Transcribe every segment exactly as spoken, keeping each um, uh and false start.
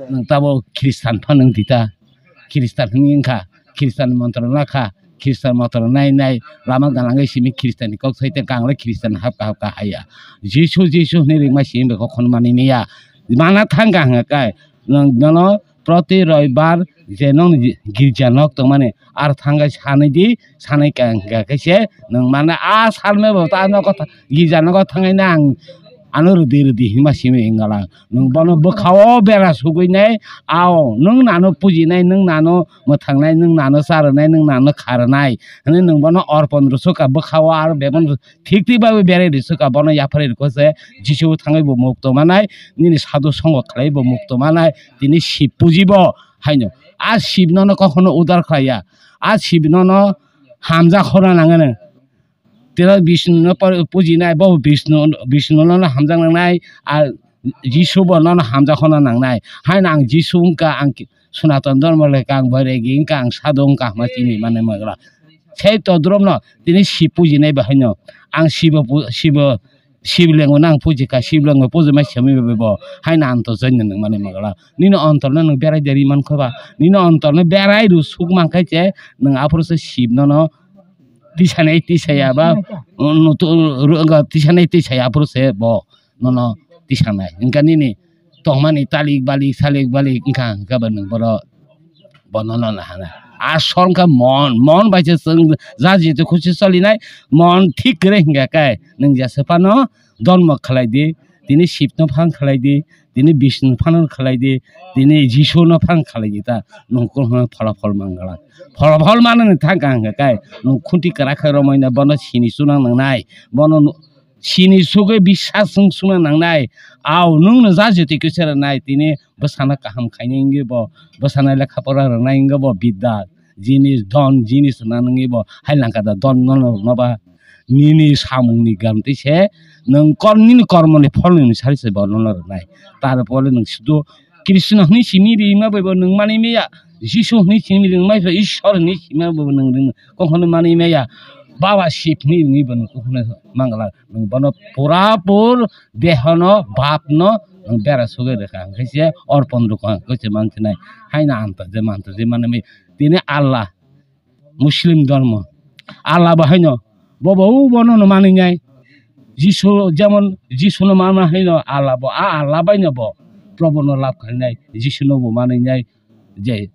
Nwng tabo Khristan phano wng di ta, Khristan hwnwi wng kha, Khristan montro na kha, Khristan montro nai nai lama ganangwi simi Khristan ni kok sai tei kangle Khristan hapka hapka haya. Jisu Jisu hwnwi ringma simi bai kok khon manwi maya. Mana thang ka hwnga kai nwng bono proti roibar je nwng girja nok tongmani ar thangkhe sanwi di, sanwi ka hwnga khe se nwng mane a salme bo ta nogo tha-, girja nogo thangwi na ang ano rwdi rwdi hinma simi wngala. Nwng bono bwkhao bera sugwi nai, ao nwng nano pujinai, nwng nano mwthangnai, nwng nano charwnai, nwng nano kharwnai hwnwi nwng bono orpon rwsukha bwkhao aro bebon thik thik bai berai rwsukha bono yapharwi rwkha se Jisu thangwi bo mukto manai, nini sadhu songho khlai bo mukto manai, tini Shib puji bo haino. A Shib nono kokhono udar khlaiya, a Shib nono hamjak horo nangano. Tei Bishnu no por-, pujinai, bo Bishnu, Bishnu no hamjak nangnai, a Jisu bo nono hamjak hono nangnai. Haino ang Jisu wngkha, ang ki-, Sanatan Dharma lekha, ang Bairegi wngkha, ang Sadhu wngkha, hwnma chini mane magla. Sei todrop no tini Shib pujinai bo haino. Ang Shibo pu-, Shibo, Shibling no ang pujikha, Shibling bo pujima simi bo, haino ang to join nang mane magla. Nini ontor no nwng berai deri mankha ba, nini ontor no berai rw suk mankha se, nwng aphuru se Shib nono tisanai tisaya ba, tisanai tisaya aphuru se bo nono tisanai. Wngkha nini tongmani talik balik salik balik wngkha, wngkha ba nwng boro bo nono nahana. Asol wngkha mon, mon bai se chwng ja jitu khusi solinai, mon thik kwrwi hwnkha khe nwng jesa phano dormo khlai di, tini Shib no phan khlai di, tini Bishnu phano khlai di, tini Jisu no phan khlai di ta, nwng kung pholopol mangala. Pholopol manani thang kang khe kai, nwng khunti kwrak khe romwi na bono sini chuna nangnai, bono nu-, sini sugwi bisas wng suna nangnai. Ao nwng no ja jiti kisa rwnai, tini bwsano kaham khainai wngwi bo, bwsano lekha pora rwnai wngwi bo bidda. Jinis, don jinis rwna nungwi bo hai langkha da, don no rwna ba nini samungni gamtwi se nwng kor-, nini kormoni pholni sari se bo nono rwnai. Tarpore nwng sudu Krishna hwnwi simi rima bai bo nwng manwi maya, Jisu hwnwi simi rima bai, Ishwar hwnwi sima bai bo nwng rima, kokhono manwi maya, Baba Shiv hwnwi rwngwi bo nwng kokhono mangala, nwng bono pura pur dehono bapno nwng bera sugwi rwkha, hwnkhe se orpon rwkha, hwnkhe se manthinai. Haino antaje mantaje manwi tini Allah, Muslim dhormo, Allah bo haino, bo bo bono no manwi nai, Jisu jemon Jisu no manma haino Allah bo, a Allah bai no bo Probo no lab khainai, Jisu no bo manwi nai, je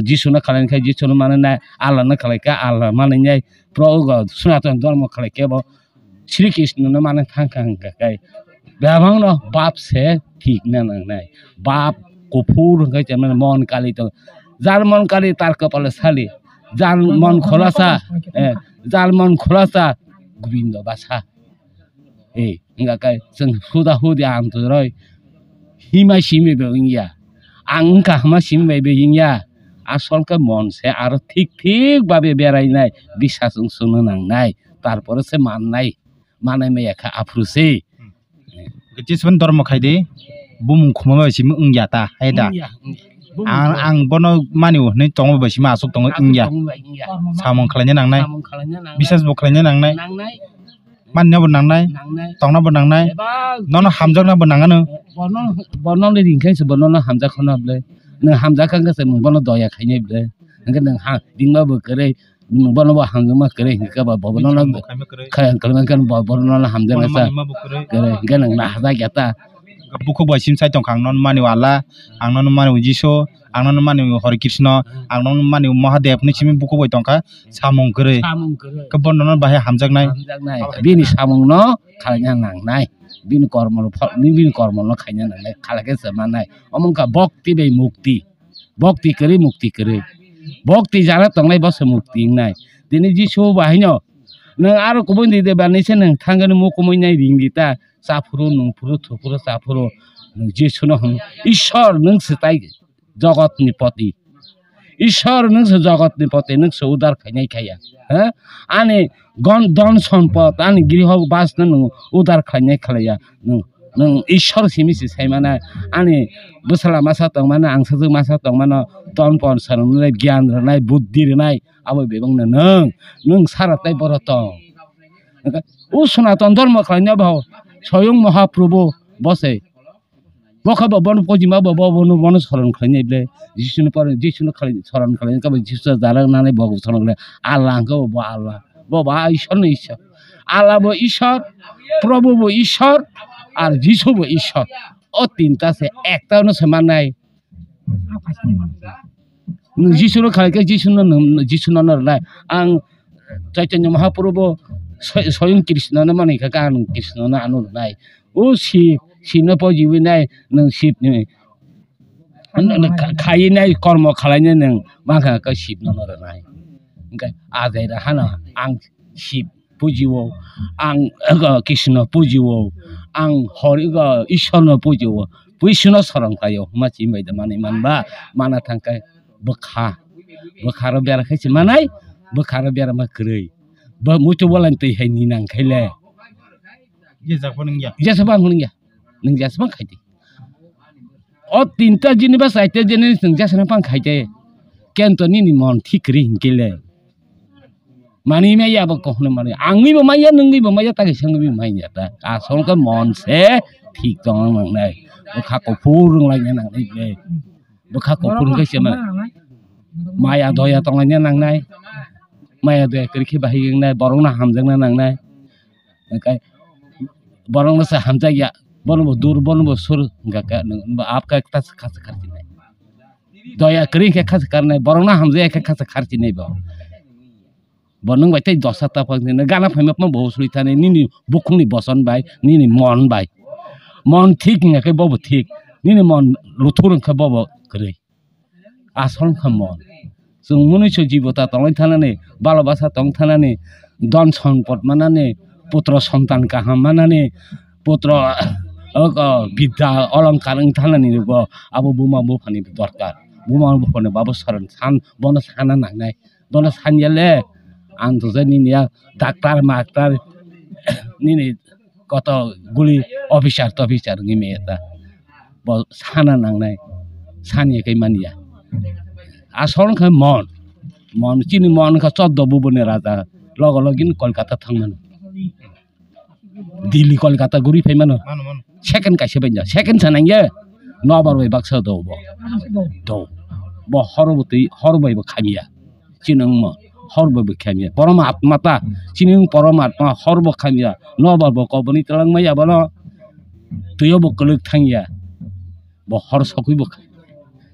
Jisu no khalai khe Jisu no manwi nai, Allah no khalai khe Allah manwi nai, Probo Sanatan dhormo khalai khe bo Sri Krishna no mane thang kha hwnkha khe bebak no bap se thik na nangnai. Bap kuphur hwnkhe tei mane mon kali tong. Jar mon kali tar kopalo sali. Jar mon khulasa, eh, jar mon khulasa Gobindo basa. Eh, hwnkha khe chwng huda hudi ang to roi hima simi bo wngya. Ang wngkha hama simi bai bo wngya. Asol khe mon se aro thik thik babe berainai, bisas wng sungna nangnai. Tarpore se mannai. Manai maya kha aphuru se. Hmm. Jesuphano dormo khai di, bumung khuma bai simi wngya ta, hai da? Wngya, wngya. Bumung ang, khuma. Ang bono mani o hwnwi tongo bai simi aswk tongo, aswk wngya. Tongo bai wngya. Samung khlaina nangnai. Samung khlaina nangnai. Bisas bo khlaina nangnai. Nangnai. Manna bo nangnai. Nangnai. Tongna bo nangnai. Eba nono hamjakna bo nangano. Bono, bono le ringkhe se bono no hamjak khano ble. Nwng hamjak kha se nwng bono doya khainai ble. Hwnkhe nwng ha, ringma bo kwrwi. Bono bo hamjakma kwrwi hwnkhe ba bo bono no khaima kwrwi. Kha-, kha-, kha-, bo-, bono no hamjakma bono sa manima bo kwrwi. Kwrwi hwnkhe nwng nahajak ya ta. Bukhuk bai sim sai tongkha, ang nono mani o Allah, ang nono mani o Jisu, ang nono mani o Hare Krishna, ang nono mani o Mahadev hinwi simi bukhuk bai tongkha, samung kwrwi. Samung kwrwi. Khe bono no bahai hamjaknai. Hamjaknai. Bini samung no khaina nangnai. Bini kormo no pho-, bini kormo no khaina nangnai. Khalai khe se mannai. Omo wngkha bhakti bai mukti. Bhakti kwrwi, mukti kwrwi. Bhakti jara tongnai bo se mukti wngnai. Tini Jisu bo haino, nwng aro kubun di de bani se nwng thangani mukumui nai ring di ta. Chaphuru, nungphuru, thuphuru, chaphuru. Nwng Jisu no hwn, Ishwar, nwng se tai jogotni poti. Ishwar, nwng se jogotni poti, nwng se udar khainai khaiya. Ha? Ani gon-, don sompot, ani griho bas no nwng udar khainai khlaiya. Nwng Nwng Ishwar simi se sai mano, ani bwsala masa tong mano, ang sajwk masa tong mano, ton pon swrwng rwnai, gyan rwnai, buddhi rwnai, abo bebak no nwng, nwng sara tai boro tong. O Sonaton Dhormo khlaina bo Soyong Mahaprabhu bo se. Bo kha bo bono pojima bo, bo bono, bono soron khlainai ble. Jisuno pore, Jisuno khlai, soron khlainai kabo Jisu jara nani bo soron khlai. Allah hwnkhe bo, bo Allah. Bo ba Ishwar no Ishwar. Allah bo Ishwar, Prabhu bo Ishwar, ar Jisu bo Ishwar. O tinta se ekta no se mannai. Nwng Jisuno khlai khe Jisuno nwng, Jisuno no rwnai. Ang Chaitanya Mahaprabhu bo Soy-, Soyong Krishna no manwi kha khe ang Krishna no ano rwnai. O Shiv, Shiv no pojiwi nai nwng Shiv ni. Nwng kha-, khaiwi nai kormo khlai nai nwng bangkha khe Shiv no no rwnai. Hwnkhe ajai ra hano ang Shiv pujiwo, ang ego Krishna pujiwo, ang hor ego Ishwar no pujiwo. Puisino soron khlaio, huma chini bai da manwi manba, mana thangkhe bwkha. Bwkha ro bera khe se manai, bwkha ro bera ma kwrwi. Bo muitu bolani twi hai ni nang khaile. Jesa bang hwnwi ya. Nwng jesa bang khai di. O tinta jini ba saita jini nwng jesa bang khai de. Kento nini mon thik kwrwi hinkhe le. Manwi maya bo kokno manwi. Angwi bo maya, nwngwi bo maya, ta kisa wngwi maya ta. Asol khe mon se thik tongna nangnai. Bwkha kuphur wnglaina nangnai ble. Bwkha kuphur wngkhe se ma. Maya doya tonglaina nangnai. Maya doya kwrwi khe bahai wngnai, borokno hamjakna nangnai. Hwnkhe borokno se hamjakya, bono bo dur, bono bo sur, hwnkhe nwng bo apkha ta se kha se kharchinai. Doya kwrwi khe kha se karnai, borokno hamjakya khe kha se kharchinai bo. Bo nwng bai tei dosa taphang nini gana phaima phano bo usui thani nini bukhukni boson bai, nini mon bai. Mon thik wngya khe bobo thik, nini mon luthur wngkha bobo kwrwi. Asol wngkha mon. Chwng mwnwi se jibota tongwi thanani, balo basa tong thanani, don sompot manani, putro sontan kaham manani, putro, o, o, bidya olongkar wng thanani bo abo buma buphani dorkar. Buma buphani babo soron san, bono sana nangnai. Bono sanya le, ang to je nini ya doctor maktar, nini koto guli officer tofficer wngwi maya ta. Bo sana nangnai, sanya khe manya. Asol wngkha mon, mon chini mon wngkha choddo bubuni raja, logo login Kolkata thangmani. Delhi, Kolkata guri phai mano. Mano, mano. Second kaisa bai ja. Second sa nangya. Nobar bai baksa do bo. Do. Bo hor bo twi, hor bai bo khamya. Chini wngmo. Hor bai bo khamya. Poroma atma ta. Chini wng poroma atma hor bo khamya. Nobar bo koboni twlang maya bono. Twiyo bo kwlwk thangya. Bo hor sokwi bo kha.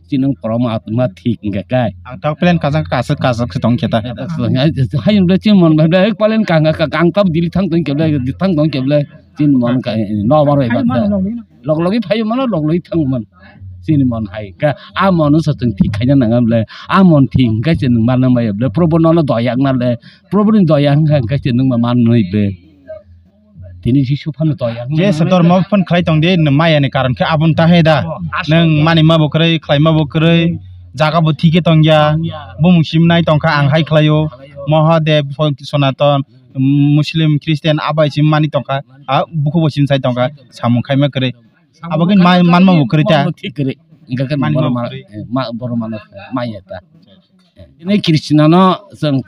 Chini wng poroma atma thik hwnkhe kai. Ang tak plan kajak kasuk kasuk se tong khe ta. Hai hwnle chini mon bai ble plan kang kang tab dili thang tong khe ble thang tong khe ble chini mon kai no baro ba. Log logi phai mano log logi thang man. Chini mon hai ka a mon sa chwng thik khaina nang ble a mon thik hwnkhe se nwng man nang bai ble probo nono doyak na le probo ni doyak hwnkhe se nwng ma man nai ble. Tini Jisu phano toya. Je se dormo phon khlai tong de, maya ni karon khe aboni tahai da. Oh, aswk. Nwng mani ma bo kwrwi, khlai ma bo kwrwi, jaga bo thike tong ya. Tong ya. Bumung sim nai tong kha, ang hai khlai o. Khlai o. Mahadev, Sonaton, Muslim, Christian, abai sim mani tong kha. A, bukhubo sim sai tong kha, samung khai ma kwrwi. Abo khe ma-, man ma bo kwrwi ta. Thik kwrwi. Hingkha khe mani borok ma bo kwrwi. Eh, ma-, borok mano maya ta. Ini Krishna no chwng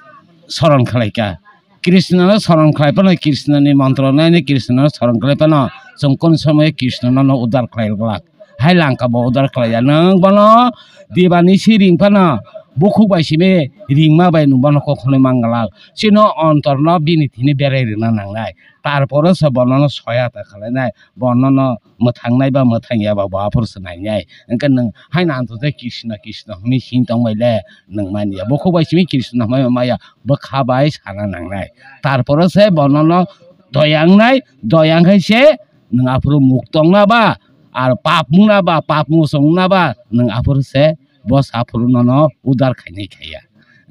soron khlai kha. Krishna no soron khlai phano, Krishna ni montro no ini Krishna no soron khlai phano, chwng kon somoy Krishna no, no udar khlai glak. Hai Lanka bo udar khlai ya. Nwng bono dibani si ring phano, bukhuk bai simi ringma bai nwng bono kokholoi man glak. Chini ontor no bini thini berai rwna nangnai. Tarpore se bono no soyata khlainai. Bono no mwthangnai ba mwthangya ba bo aphuru se nainai. Hwnkhe nwng haino anto tei Krishna, Krishna hwnwi sing tongbai le nwng manya. Bukhuk bai simi Krishna hwnwi maya bwkha bai sana nangnai. Tarpore se bono no doya wngnai, doya wngkhe se nwng aphuru mukto wngna ba, ar pap wngna ba, pap muchung wngna ba, nwng aphuru se bo saphuru nono udar khainai khaiya.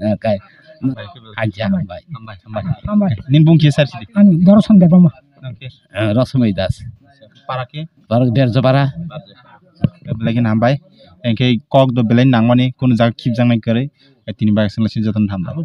Eh, kai. Hambai. Hambai, hambai. Hambai. Nini bung kisa sidi. Ani Doroson Debbarma. Nang khe? Eh, Rosomoi Das. Para khe? Para Berjapara. Belai khe hambai. Engkhe kok do belai nangmani, kunu jaga khibjaknai kwrwi. Tini bai sengla sinjatani hambai.